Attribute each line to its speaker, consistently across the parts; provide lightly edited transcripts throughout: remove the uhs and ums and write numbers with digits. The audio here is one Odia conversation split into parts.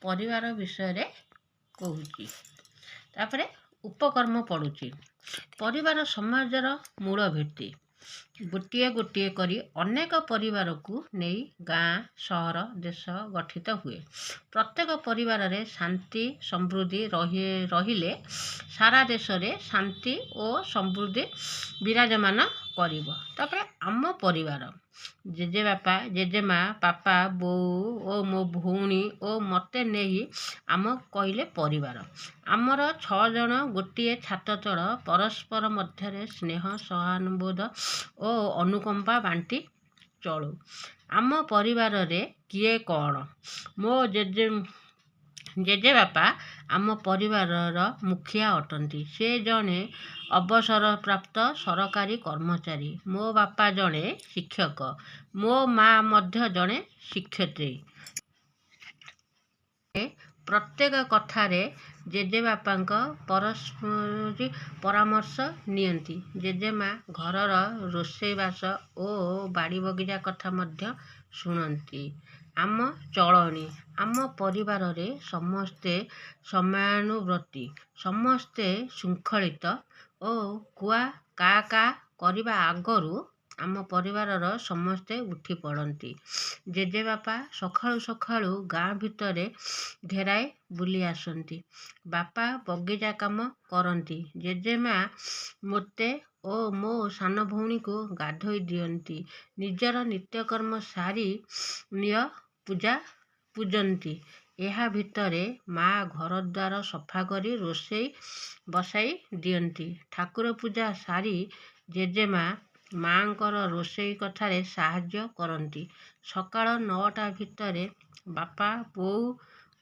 Speaker 1: ପରିବାର ବିଷୟରେ କହୁଛି। ତାପରେ ଉପକର୍ମ ପଢ଼ୁଛି। ପରିବାର ସମାଜର ମୂଳ ଭିତ୍ତି। ଗୋଟିଏ ଗୋଟିଏ କରି ଅନେକ ପରିବାରକୁ ନେଇ ଗାଁ, ସହର, ଦେଶ ଗଠିତ ହୁଏ। ପ୍ରତ୍ୟେକ ପରିବାରରେ ଶାନ୍ତି ସମୃଦ୍ଧି ରହିଲେ ସାରା ଦେଶରେ ଶାନ୍ତି ଓ ସମୃଦ୍ଧି ବିରାଜମାନ କରିବ। ତାପରେ ଆମ ପରିବାର। ଜେଜେବାପା, ଜେଜେମା, ବାପା, ବୋଉ ଓ ମୋ ଭଉଣୀ ଓ ମୋତେ ନେଇ ଆମ କହିଲେ ପରିବାର। ଆମର 6 ଜଣ ଗୋଟିଏ ଛାତ ତଳ, ପରସ୍ପର ମଧ୍ୟରେ ସ୍ନେହ, ସହାନୁଭୂତି ଓ ଅନୁକମ୍ପା ବାଣ୍ଟି ଚଳୁ। ଆମ ପରିବାରରେ କିଏ କ'ଣ? ମୋ ଜେଜେବାପା ଆମ ପରିବାରର ମୁଖିଆ ଅଟନ୍ତି। ସେ ଜଣେ ଅବସରପ୍ରାପ୍ତ ସରକାରୀ କର୍ମଚାରୀ। ମୋ ବାପା ଜଣେ ଶିକ୍ଷକ। ମୋ ମା ମଧ୍ୟ ଜଣେ ଶିକ୍ଷୟିତ୍ରୀ। ପ୍ରତ୍ୟେକ କଥାରେ ଜେଜେବାପାଙ୍କ ପରାମର୍ଶ ନିଅନ୍ତି। ଜେଜେମା ଘରର ରୋଷେଇବାସ ଓ ବାଡ଼ିବଗିଚା କଥା ମଧ୍ୟ ଶୁଣନ୍ତି। ଆମ ଚଳଣି। ଆମ ପରିବାରରେ ସମସ୍ତେ ସମୟାନୁବର୍ତ୍ତୀ। ସମସ୍ତେ ଶୃଙ୍ଖଳିତ ଓ କୁଆ କା କା କରିବା ଆଗରୁ ଆମ ପରିବାରର ସମସ୍ତେ ଉଠିପଡ଼ନ୍ତି। ଜେଜେବାପା ସକାଳୁ ସକାଳୁ ଗାଁ ଭିତରେ ଘେରାଏ ବୁଲି ଆସନ୍ତି। ବାପା ବଗିଚା କାମ କରନ୍ତି। ଜେଜେମା ମୋତେ ଓ ମୋ ସାନ ଭଉଣୀକୁ ଗାଧୋଇ ଦିଅନ୍ତି। ନିଜର ନିତ୍ୟକର୍ମ ସାରି ନିଅ ପୂଜା ପୂଜନ୍ତି। ଏହା ଭିତରେ ମା ଘରଦ୍ୱାର ସଫା କରି ରୋଷେଇ ବସାଇ ଦିଅନ୍ତି। ଠାକୁର ପୂଜା ସାରି ଜେଜେମା ମାଆଙ୍କର ରୋଷେଇ କଥାରେ ସାହାଯ୍ୟ କରନ୍ତି। ସକାଳ 9ଟା ଭିତରେ ବାପା, ବୋଉ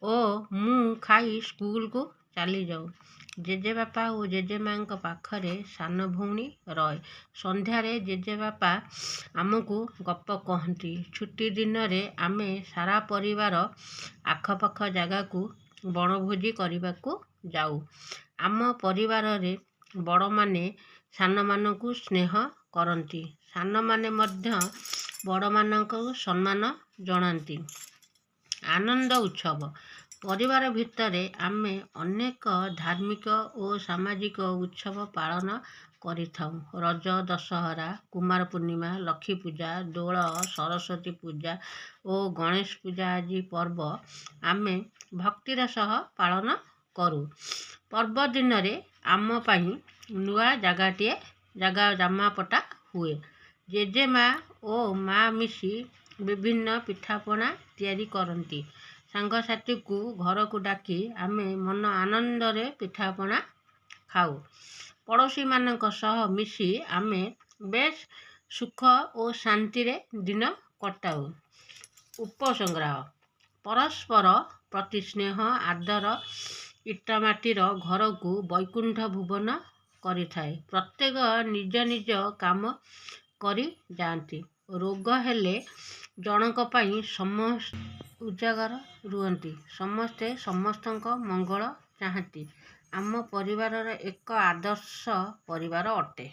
Speaker 1: ଓ ମୁଁ ଖାଇ ସ୍କୁଲକୁ ଚାଲିଯାଉ। ଜେଜେବାପା ଓ ଜେଜେମାଙ୍କ ପାଖରେ ସାନ ଭଉଣୀ ରହେ। ସନ୍ଧ୍ୟାରେ ଜେଜେବାପା ଆମକୁ ଗପ କହନ୍ତି। ଛୁଟି ଦିନରେ ଆମେ ସାରା ପରିବାର ଆଖପାଖ ଜାଗାକୁ ବଣଭୋଜି କରିବାକୁ ଯାଉ। ଆମ ପରିବାରରେ ବଡ଼ମାନେ ସାନମାନଙ୍କୁ ସ୍ନେହ କରନ୍ତି। ସାନମାନେ ମଧ୍ୟ ବଡ଼ମାନଙ୍କୁ ସମ୍ମାନ ଜଣାନ୍ତି। ଆନନ୍ଦ ଉତ୍ସବ। ପରିବାର ଭିତରେ ଆମେ ଅନେକ ଧାର୍ମିକ ଓ ସାମାଜିକ ଉତ୍ସବ ପାଳନ କରିଥାଉ। ରଜ, ଦଶହରା, କୁମାର ପୂର୍ଣ୍ଣିମା, ଲକ୍ଷ୍ମୀ ପୂଜା, ଦୋଳ, ସରସ୍ୱତୀ ପୂଜା ଓ ଗଣେଶ ପୂଜା ଆଦି ପର୍ବ ଆମେ ଭକ୍ତିର ସହ ପାଳନ କରୁ। ପର୍ବ ଦିନରେ ଆମ ପାଇଁ ନୂଆ ଜାଗାଟିଏ ଜାଗା ଜାମାପଟା ହୁଏ। ଜେଜେମା ଓ ମା ମିଶି ବିଭିନ୍ନ ପିଠାପଣା ତିଆରି କରନ୍ତି। ସାଙ୍ଗସାଥିକୁ ଘରକୁ ଡାକି ଆମେ ମନ ଆନନ୍ଦରେ ପିଠାପଣା ଖାଉ। ପଡ଼ୋଶୀମାନଙ୍କ ସହ ମିଶି ଆମେ ବେଶ ସୁଖ ଓ ଶାନ୍ତିରେ ଦିନ କଟାଉ। ଉପସଂହାର। ପରସ୍ପର ପ୍ରତି ସ୍ନେହ ଆଦର ଇଟାମାଟିର ଘରକୁ ବୈକୁଣ୍ଠ ଭୁବନ କରିଥାଏ। ପ୍ରତ୍ୟେକ ନିଜ ନିଜ କାମ କରି ଯାଆନ୍ତି। ରୋଗ ହେଲେ ଜଣକ ପାଇଁ ସମସ୍ତେ ଉଜାଗର ରୁହନ୍ତି। ସମସ୍ତେ ସମସ୍ତଙ୍କ ମଙ୍ଗଳ ଚାହାଁନ୍ତି। ଆମ ପରିବାର ଏକ ଆଦର୍ଶ ପରିବାର ଅଟେ।